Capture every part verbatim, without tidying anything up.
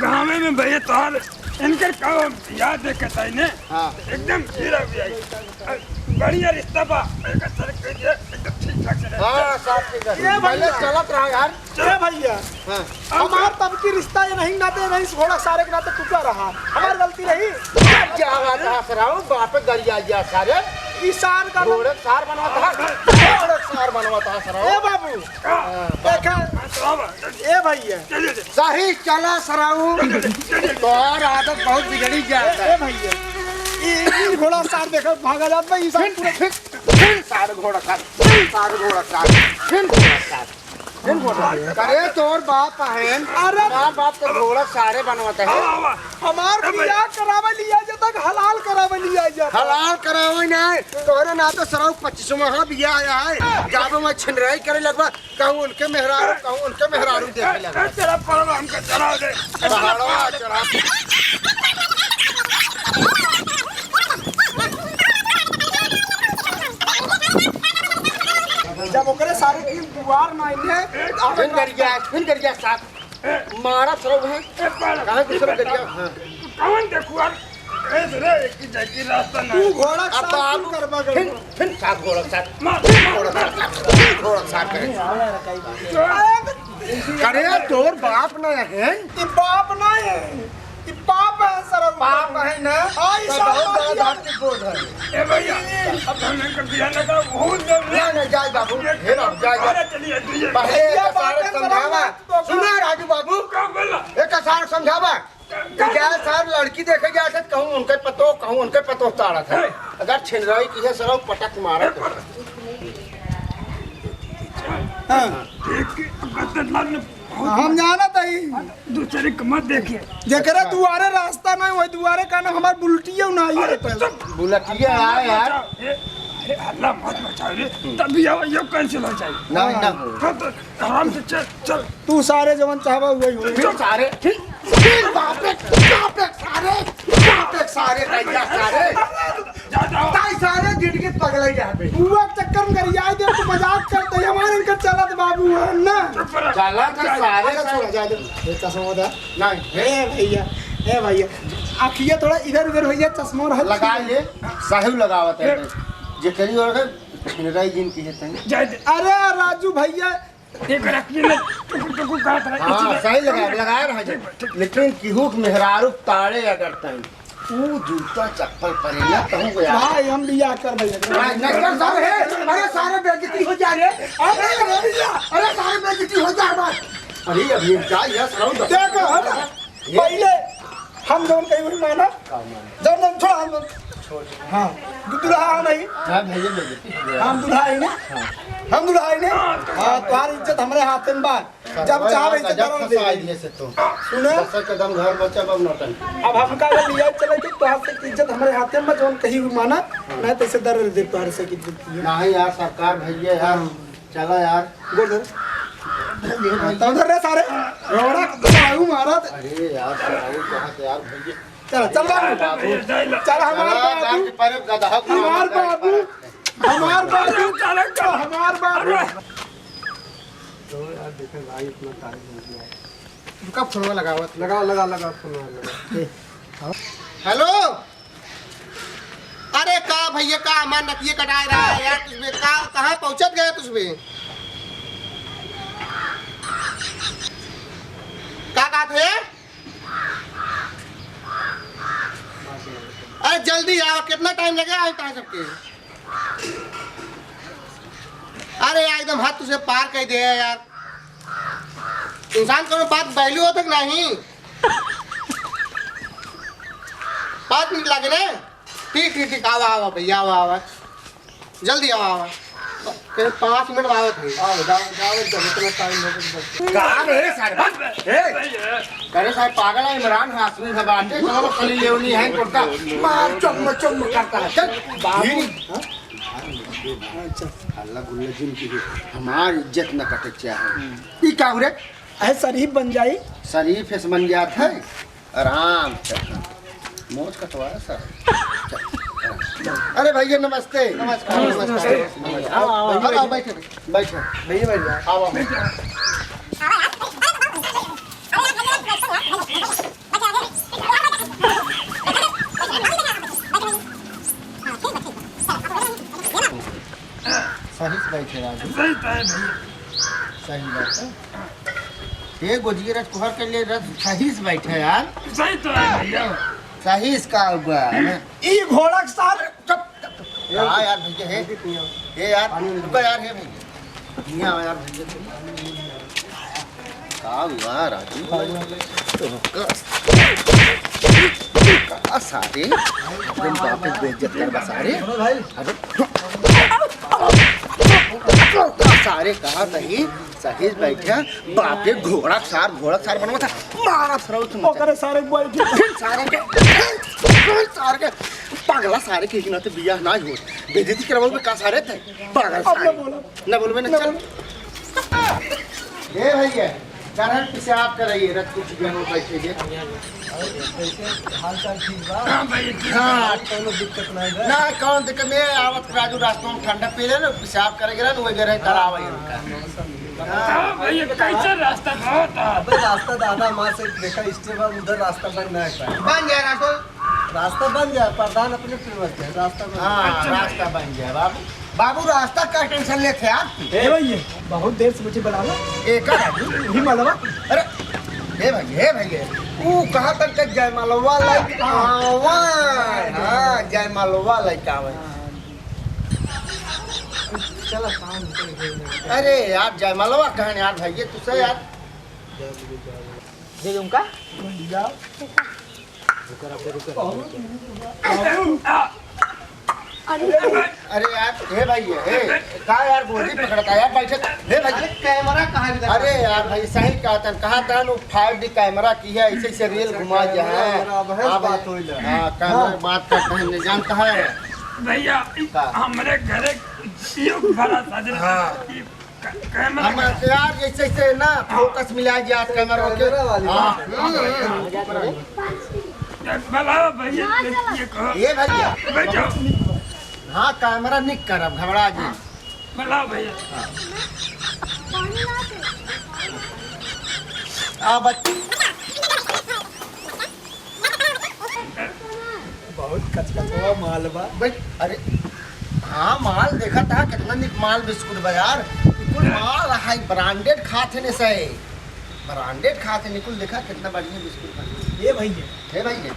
गाँवे में भैया तोहार इनकर काम याद है कहता ही ने। हाँ। एकदम हीरा भी आई। बढ़िया रिश्ता बा। एक सर के लिए एकदम ठीक ठाक से रहे। हाँ, साहब ठीक है। ये पहले भैया। चलत रहा यार। ए भैया, हाँ। हमार तब की रिश्ता ये नहीं नाते, नहीं घोड़ा सारे के नाते टूटा रहा, हमार गलती रही। क्या बात है सराऊ, बाप पे गरिया गया सारे। ई सार का घोड़े सार बनवा था, घोड़े सार बनवा था सराऊ। ए बाबू, हाँ। देखा, ए भैया, सही चला सराऊ, तोहार आदत बहुत बिगड़ी गया ए, है। ए भैया, ई, ई घोड़ा सार देखा भागा जात बा, ई सार फिर, पूरा फिर, फिर सार घोड़ा सार, फिर सार घोड़ा सार, फिर घोड़ा सार। करे तोर बाप अहन, अरे हमार बाप तो घोड़ा सारे बनवत है। हमार बियाह करावे लिया जाता कि हलाल करावे लिया जाता? हलाल करावे ना, तोरे ना तो सराऊ पच्चीस महा बियाह आया है, जाबे मैं छिनराई करे लगबा, कहूँ उनके मेहरारू, कहूँ उनके मेहरारू देखे लगबा। ए, तेरा परवा हमके चढ़ा दे। पहाड़वा चढ़ा। जब ओकरे सारे की दुआर ना आइले, फिर कर गया, फिर कर गया साथ। मारा सरब है। ए, पर कहाँ दूसरा कर गया? हाँ। कौन देखुआ? ए, रे, एक ही जाके रास्ता ना। तू घोड़ा अब साथ बाबू, क्यों करबा फिर, करबा? फिर साथ घोड़ा साथ। मार, फिर मार, घोड़ा मार। साथ, फिर घोड़ा साथ करे। अरे, करे तोर बाप ना है। ई बाप ना है। ई पाप है सर, पाप है ना? हाँ, ई तो सब बहुत पाप बड़ा किया। बाप की बोझ है। ए भैया, अब हम इनका बियाह ना करो, बहुत जरूरी ना, है। ना, जाए बाबू, ये हे बाबू, जाए, जाए। अरे चलिए, चलिए। पहले ये एक सारे बातें समझावा। मत करो। सुना राजू बाबू, का बोला? एक सारे समझावा। का, कि का? क्या सार लड़की देखे जात है, कहूँ उनके पतो, कहूँ उनके पतो ताड़त है। है। अगर छिनराई की है सर, पटक मारा तो। हाँ। देख के, अब बदला में बहुत हम जानत हई। दूसरे को मत देखिए। जेकरे दुआरे रास्ता नहीं, वही दुआरे का नाम हमार बुलटियो ना आइए अरे तो। तो सब बुलटिया आए यार। ए, अरे हल्ला मत मचाओ रे, तभी आवा, ये cancel हो जाए। नहीं, नहीं। हाँ, तो आराम से चल, चल। तू सारे जवन चाहबा वही होई। फिर सारे, फिर, फिर बाप रे, बाप रे, सारे, बाप रे, सारे, भैया, सारे। जा, जाओ। ताई सारे जिंदगी पगलाई जाबे। बुआ के चक्कर में गरियाई दे, तू मजाक करते, हमारे इनका चलत बाबू है ना। चुप रह। चलत है सारे, अच्छा, सारे। छोड़, जा दे। ये चश्मा उतार। नहीं। ए भैया, ए भैया, आँखिया थोड़ा इधर उधर हो गया, चश्मा रहा। लगा ले, साहू लगावत है। ए। जे करी और है, छिनराई जिन की है तनी। जा दे। अरे राजू भैया, एक रखिए ना, टुकुर टुकुर कहत रहे, हाँ, इसी में। सही लगा, लगा रहा है। ठीक बा, ठीक। लेकिन केहू के मेहरारू ताड़े अगर तनी, ऊ जूता चप्पल परे ना, तहूँ को यार। भाई, हम बियाह कर भैया। भाई, नहीं कर सारे, अरे सारे बेइज्जती हो जा रे। अरे, अरे, अरे सारे बेइज्जती हो जा बात। अरे, अभी हम क्या, यह सराउंड देखो, है ना? पहिले हम जौन कही वही माना। का माना? जौन, जौन छोड़ा हम लोग। छोड़। हाँ, दु-, दुल्हा हम ही। हाँ, भैया, भैया। हम दुल्हा ही ना। हाँ। हम दुल्हा ही ना। हाँ, तुम्हारी इज्जत हमरे हाथ में बा। जब चाहे वैसे गजब दरम दे फंसा दे। दिए से तू। सुने? दस कदम घर बचा, अब नौटंकी। अब हमका अगर लिया चले तो तोहार से इज्जत हमरे हाथ में बा, जौन कही वही माना, हाँ। नहीं तो इसे दर्द दे तोहार से इज्जत की। नहीं यार, सरकार भैया यार। हाँ। चला यार। गोड़ धर। हाँ, तो उधर रे सारे। रोड़ा साहू मारत। अरे यार, साहू कहाँ से यार भैया? चल, चल बाबू। बाबू। चल हमार चला, बाबू। बाबू, पर गधा को हमार मार बाबू। हमार बाबू। चल, चल। हमार बाबू। तो यार, देखे भाई, इतना टाइम हो गया है। उनका फोनवा लगावत। लगा, लगा, लगा, फोनवा लगा। हेलो। अरे का भैया, का हमार नतिये कटाए रहा है यार, तुझमें का, कहाँ पहुँचत गया तुझमें? का बात है? अरे जल्दी आओ, कितना टाइम लगे आए तहाँ सबके? अरे यार, एकदम हद तुझे पार कर दिया यार। इंसान कोनो बात value होत है कि नहीं? पाँच मिनट लगे ना? ठीक, ठीक, ठीक, आवा, आवा भैया, आवा, आवा। जल्दी आवा, आवा। कहे पाँच मिनट में आवत है। आओ, जाओ, जाओ, एकदम इतना टाइम हो गया। का रे सारे? ए! अरे सारे पागल है, इमरान हाशमी है बाटे, चलो खाली लेवनी है कुर्ता। मार चुम्मा, चुम्मा करता है। चल, बाबू। हाँ? अच्छा। हल्ला गुल्ला जिन की भी हमार इज्जत न कटे चाहे। ई का हो रे? अरे शरीफ बन जाई। शरीफ ऐसे बन जात है। आराम से। मोच कटवा सर। अरे भैया नमस्ते। नमस्कार, नमस्कार। आओ, आओ, आओ, आओ, बैठे, बैठे। भैया, भैया। आओ, आओ। बैठे राजू। सही तो है भैया। सही बात है। ये गोजिए रस कुहर के लिए रस सही से बैठे यार। सही तो है भैया। सही से का हुआ है? ई घोड़ा के साथ चुप, चुप, चुप। हाँ यार भैया, हे। ये यार, रुको यार, हे भैया। यहाँ आओ यार भैया। का हुआ राजू? का, का सारे? एकदम बाप के बेइज्जत कर बा सारे। अरे, का सारे कहा नहीं? सही बैठे, बाप के घोड़ा सार, घोड़ा सार बनवा था। मारा सरौ तुम। ओकरे सारे बैठ। फिर सारे के, फिर सारे के, पगला सारे के इतना तो बियाह ना हो। बेइज्जती करवाओ में का सारे थे? पागल अब ना सारे। बोलो। ना बोलबे ना, ना चल। बोलो। ए भैया, करन पेशाब कराइए, रख कुछ जनो बैठे जे। हाल चाल ठीक बा? हाँ भाई, ठीक हाँ। बा। कौनो दिक्कत नहीं बा? ना, कौन दिक्कत नहीं है, आवत राजू रास्ता में ठंडा पी ले ना, पेशाब करे गिरा ना, वही रहे, करावे इनका। हाँ भाई, कैसे रास्ता बहुत है? अबे रास्ता दादा माँ से देखा, इससे बाद उधर रास्ता बन ना है। बन जाए रास्ता। रास्ता बन जाए, प्रधान अपने पे मत जाए, रास्ता बन हाँ, जाए। अच्छा। रास्ता बन जाए बाबू। बाबू, रास्ता का टेंशन लेते हैं आप? ए भैया, बहुत देर से मुझे बुलावा। एकर? ही मलवा। अरे, हे भाई, हे भाई, ऊ कहा तक के जयमलवा लाइक आवा। हाँ, जयमलवा लाइक आवे। चला, काम कर दे। अरे यार, जयमलवा कहन यार भाई, ये तुझसे यार। दे दूं का? अरे यार, हे भाई, हे, का यार गोदी पकड़ता यार, बैठे, हे भाई। अरे कैमरा कहाँ है? अरे यार भाई, सही कहा तन, कहा तन, वो फाइव डी कैमरा की है, ऐसे ऐसे रील घुमा दिया है। कैमरा, बहस हाँ भाई। बात होइला। हाँ, कैमरा हाँ। बात करते हैं, नहीं जानता है। भैया, का? हमरे घरे युग भरा साजन हाँ। क-, कैमरा हम का। यार, जैसे, जैसे ना, फोकस मिला दिया कैमरा के। कैमरा वाली हाँ। बात। ये भला भैया, ये कहो। ये भैया। बैठो। हाँ, कैमरा निक करब, घबरा जी। भला भैया। आ बच- बहुत कचकचवा माल बा। भाई, अरे, हाँ, माल देखा था, कितना निक माल बिस्कुट बा यार। ई कुल माल है, branded खात है ने सही। Branded खात है, निकुल देखा, कितना बढ़िया बिस्कुट बा। ये भैया। हे भैया।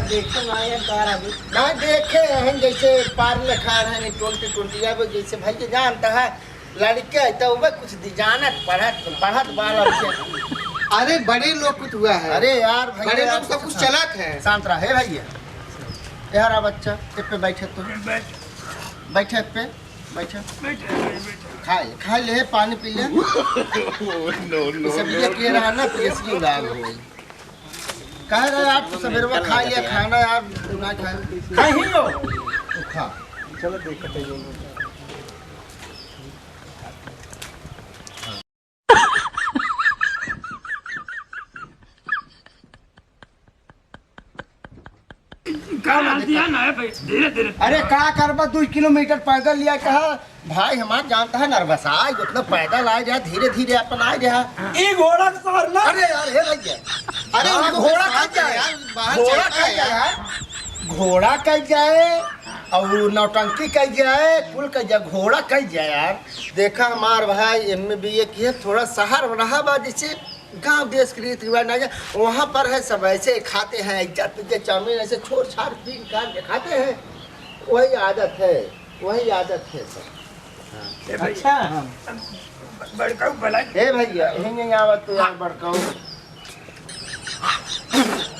देखे ना यार, तार अभी। ना देखे हैं, जैसे पार लिखा रहे हैं, twenty twenty, अब जैसे भैया जानता है, लड़के तो वह कुछ दी जानत, पढ़त, पढ़त बा लड़के। अरे बड़े लोग कुछ हुआ है। अरे यार भैया, बड़े लोग सब कुछ चलत है। शांत रह, हे भैया। यार आ बच्चा, ए पे बैठे तो। बैठ। बैठे पे, बैठे। बैठ, बैठ, बैठ। खा ले, खा ले, पानी पी ले। No, no, ये सब no। ये के रहा ना, पी एस की उड़ान हो गई। कह रहे यार, तू सवेरे में खा लिया खाना यार, तू ना खाए। खाए ही हो। खा। चलो देखते हैं। का हाल दिया ना है भाई, धीरे धीरे। अरे का करबा, दो किलोमीटर पैदल लिया कहा, भाई हमार जानता है नर्वस आए, उतना पैदल आए जा, धीरे धीरे अपन आए जा। ई घोड़ा के सवार ना। अरे यार, हे भैया, अरे हाँ, उनका तो घोड़ा साथ कह जाए, यार, बाहर घोड़ा चलता कह है जाए यार। यार, घोड़ा कह जाए और नौटंकी कह जाए, कुल कह जाए, घोड़ा कह जाए यार। देखा हमार भाई एम ए बी ए किए, थोड़ा शहर में रहा बा, जैसे गांव देश के रीति रिवाज ना जाए, वहाँ पर है सब ऐसे खाते हैं, इज्जत पिज्जत चाउमीन ऐसे छोड़ छाड़ पी काट के खाते हैं, वही आदत है, वही आदत है सब। हाँ। ए भाई, अच्छा। हाँ। बड़काऊ भला। ए भैया, यहीं नहीं आवत तो यार बड़काऊ।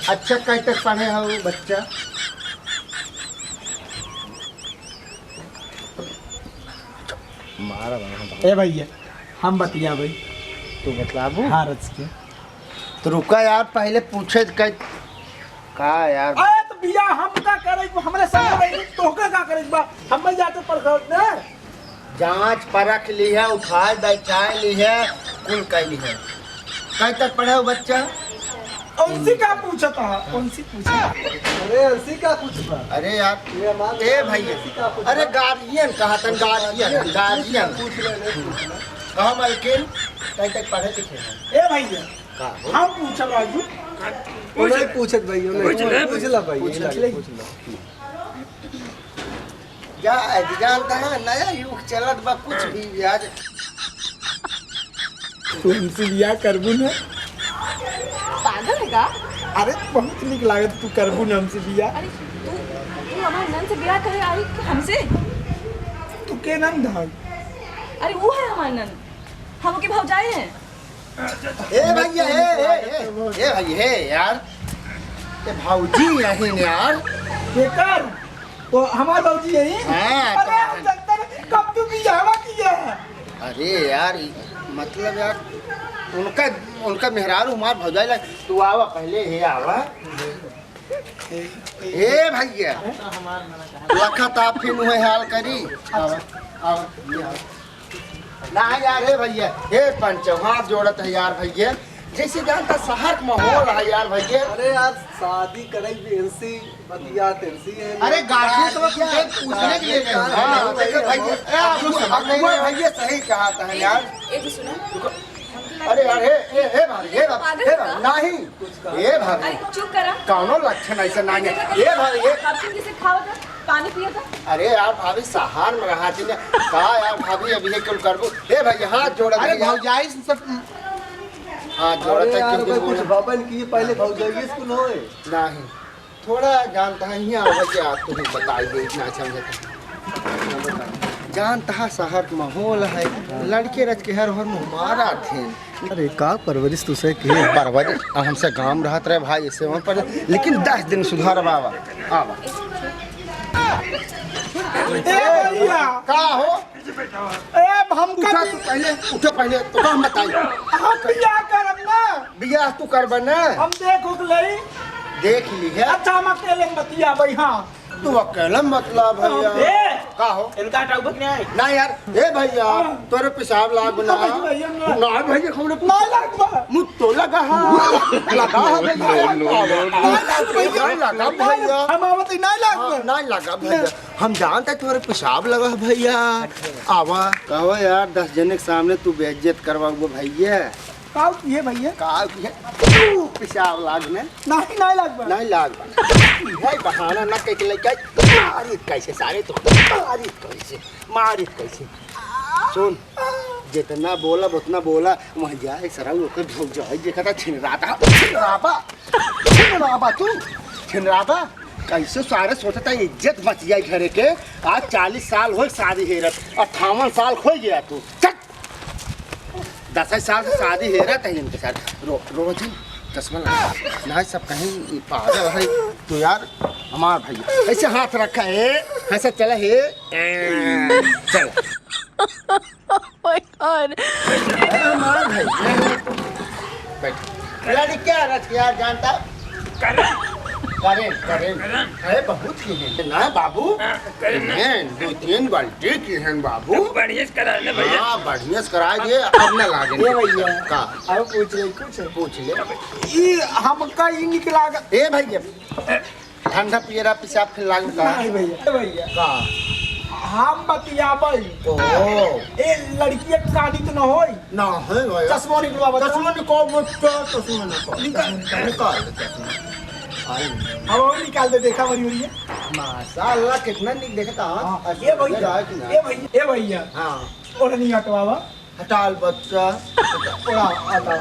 अच्छा, कहीं तक पढ़े हो बच्चा? मारा बा, ए भैया, हम बतिया भाई। तू बतलाबू? हाँ, रच के। तो रुका यार, पहले पूछे क-, का यार? अरे तो बियाह हम का करे, हमरे संग रही, तोहका का करे बा? हम जाते परखौत ने। जांच परख ली है, उठाए बैठाए ली है, कुल कर ली है। कहीं तक पढ़े हो बच्चा? उनसे का पूछत हा? उनसे पूछत हा? अरे, उनसे का पूछबा? अरे यार, ये हमार ए भैया, उनसे का पूछबा? अरे गार्जियन कहा तन, गार्जियन, गार्जियन। पूछ ले, ले, पूछ ले। कहो मलकिन, कहीं तक पढ़े लिखे हैं? ए भैया, का हो? हम पूछब राजू। वो नहीं पूछत भाई, वो नहीं। पूछ ले। पूछ ला भाई, पूछ ले। पूछ ला। का जानता है, नया युग चलत बा, कुछ भी ब्याज। तू हमसे बियाह करबू ना? पागल है का? अरे, बहुत निक लागत, तू करबू ना हमसे बियाह? अरे, तू, तू हमार नंद से बियाह करे आई कि हमसे? तू के नंद है? अरे, वो है हमार नंद, हम ओके भौजाई हैं। ए भैया, ए, ए, ए, ए भाई, ए यार, ए भौजी यही ने यार। बेकार, तो हमार भौजी यही? हाँ, अरे, तो हम जनता ने कब तू बियाहवा किया है? अरे यार, ई, मतलब यार, उनका, उनका मेहरारू हमार भौजाई लग, तू आवा पहले, हे आवा। ए भैया, लखा ता फिर उहे हाल करी। आवा, आवा, ये आवा। ना यार, हे भैया, हे पंच, हाथ जोड़त है यार भैया। जैसे जानता शहर का माहौल है यार भैया। अरे यार, शादी करे भी एलसी, बतिया तेलसी है। अरे गाड़ी तो तुझे पूछने के लिए गए। हाँ, देखो भैया, ए, अगुआ, अगुआ भैया सही कहा था यार। ए, ए, सुनो। अरे यार, हे, हे, हे भाभी, हे भाभी, पागल हे है भाभी, का? नहीं। कुछ कहा? हे भाभी। अरे चुप करा। कौनो लक्षण ऐसा नहीं है। देखो, ये भाभी, ये भाभी तुम जैसे खाओ तो पानी पियो तो। अरे यार भाभी, सहार में रहा थी ना। का यार भाभी, अभी ये कुल करबू? हे भाई, हाथ जोड़ा अरे भैया। भौजाई से सब हाथ जोड़ा अरे था, यार, क्यों कोई बोल कुछ रहे? बाबन की पहले भौजाई स्कूल होए। नहीं। थोड़ा जानता है, यहाँ आवे के आप तो भी बताइए, इतना अच्छा मुझे जानता है, शहर का माहौल है, लड़के रच के हर हर मुँह मारा थे। अरे का परवरिश तुसे के? परवरिश, अब हमसे गाँव रहत रहे भाई, इससे वहाँ पर, लेकिन दस दिन सुधार बाबा। आवा। ए भैया। का हो? ए, हम उठा का तू पहले, उठा पहले, तो हम बताई। हम बियाह करब ना। बियाह तू करबे ना? हम देख उक लई। देख ली है। अच्छा, हम अकेले में बतियाबै, हाँ। तू अकेले में बतला भैया। ए, का हो? इनका हटाऊ बक नहीं आई। ना यार, ए भैया, हाँ। तोरे पेशाब लाग ना। ना भैया, ना। ना भैया, हमरे ना लागबा। मुँह तो लगा है। लगा है भैया। No, no, no, no। ना लाग भैया। ना लगा भैया। हम आवत ही ना लागबा। हाँ, ना लगा भैया। हम जानते तोरे पेशाब लगा है भैया। आवा। कहो यार, दस जने के सामने तू बेइज्जत करवाओ भैया। काउ किहे भैया? काउ किहे? तू पेशाब लाग ने? नहीं, नहीं लागबा। नहीं लागबा। यही बहाना ना कह के लेके आई। मारी कैसे सारे तू? मारी कैसे? मारी कैसे? सुन, जितना बोला उतना बोला, वहाँ जाए सराऊ ओकर भौजाई देखा था, छिनराता, छिनराबा, छिनराबा तू, छिनराबा। कैसे सारे सोचता है इज्जत बच जाए घरे के। आज चालीस साल हो शादी हेरत, अट्ठावन साल हो गया तू। चल। दस साल से शादी हेरत है इनके साथ। रो, रो जी, चश्मा लगा। ना सब कहीं ई पागल है। तो यार, हमार भैया, ऐसे हाथ रखा है, ऐसे चला है, चल। Oh my God। अरे हमार भैया, बैठ। लड़कियां रख यार, जानता? करें। करें, करें। करें। अरे बहुत की है ना बाबू? हाँ, करें ना। हैं, दो तीन बाल्टी की हैं बाबू। तो बढ़िया से करा ले भैया। हाँ, बढ़िया से करा दिए, अब ना लागे। ए भैया, का? अब पूछ ले, कुछ। पूछ ले। ई हमका ई निकला ग-, ए भैया, ठंडा पियरा पेशाब फिर लागल का? नहीं भैया, ए भैया। का? हम बतियाबै। ओ। ए लड़किया के शादी तो न होई। ना है भैया। चश्मा निकलवा बता। चश्मा निकाल, बच्चा, चश्मा निकाल। निकाल। निकाल चश्मा। आई। अब और निकाल दे, देखा बड़ी हो रही है। माशाल्लाह, कितना निक देखता, हाँ। हाँ, ये भैया, जाए कि ना? ये भैया, ये भैया। हाँ। ओढ़नी हटवावा। हटाल बच्चा। ओढ़ा, हटा।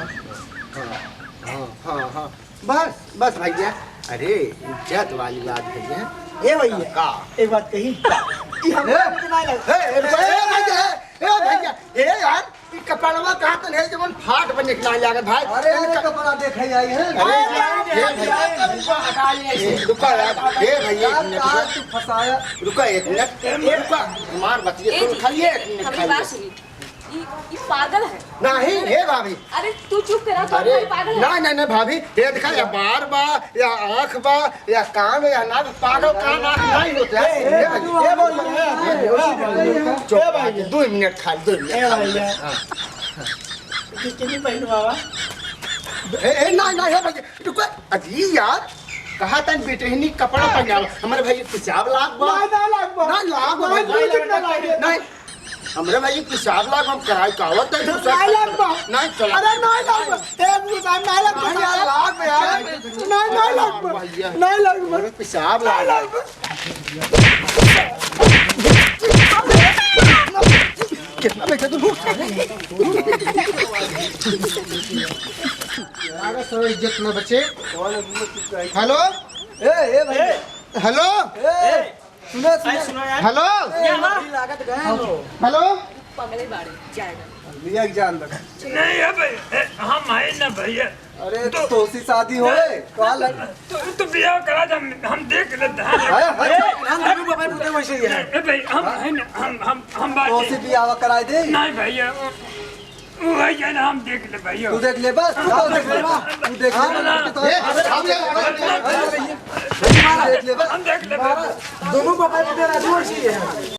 हाँ, हाँ, हाँ, हाँ। बस, बस भैया। अरे, इज्जत वाली बात भैया। ए भैया, का? एक बात कही। ई हम ए, के ना लग- ए, ए, ए, भैया, ए, ए, भैया, ए, यार, ई कपड़वा कहाँ तन है, जवन फाट बन निकला लागत भाई? अरे, अरे, इनका कपड़ा देखे आई है। अरे, अरे, ये अरे, भैया, अरे, रुको, हटा ले। ए, रुको यार, ए, भैया, एक यार, मिनट, कहाँ रुको। तू फंसाया? रुको, एक मिनट, रुको, हमार बतिया ए सुन, जी, खाली एक मिनट, हमारी खाली। बात सुनिए। ई, ई पागल है। नहीं, हे भाभी। अरे, तू चुप करा, तू अरे, पागल है। ना, ना, ना, भाभी, ये देखा, या बार बा, या आँख बा, या कान, या नाक, पागल कान, आँख नहीं होते हैं। ए, ए, ये ए, बोल, ए, ए, चुप, ए, भाई। दो मिनट खाली, दो मिनट ए, खाली। भाई, हाँ। कितनी पहलू बाबा? ए, ए, ना, ना, हे भाई, रुको, अजी यार, कहा तन बेटहिनी कपड़ा पहनावा, हमारे भाई पेशाब लाग बा। ना, ना लाग बा। ना लाग बा, ना, भाई। ना, ना लाग बा। नहीं, हमरे भाई पेशाब लाग, हम कराई का आवत है, ना, दूसरा ना लाग बा। नहीं, चला। अरे, ना लाग बा। ए, दूसरा ना लाग बा। नहीं, यार, लाग बा, यार। ना, ना लाग बा। भैया। ना लाग बा। हमरे पेशाब ना लाग। लाग बा। कितना बेटा तू? अरे सो इज्जत न बचे। हेलो। ए, ए भाई। हेलो। ए, सुना, सुना। हेलो। ए, लागत गए हम। हेलो। पगले बाड़े, जाएगा। लिया के जान दे। नहीं है भाई, ए, हम है ना भैया। अरे, तो तोसी शादी होए, कहाँ लग- तो, तो बियाह करा दे, हम, हम देख लेते हैं। अरे, अरे, हम दोनों बाबा पूते वैसे ही है। ए भाई, हम है ना, हम, हम, हम बात तोसी बियाह कराए दे। नहीं भैया, वो, वो है क्या ना, हम देख ले भैया। तू देख ले बस, तू देख ले बस। तू देख ले बस। ए, अरे, हम देख ले बस। तू देख ले बस। हम देख ले बस। दोनों बाबा पूते राजू वैसे ही है।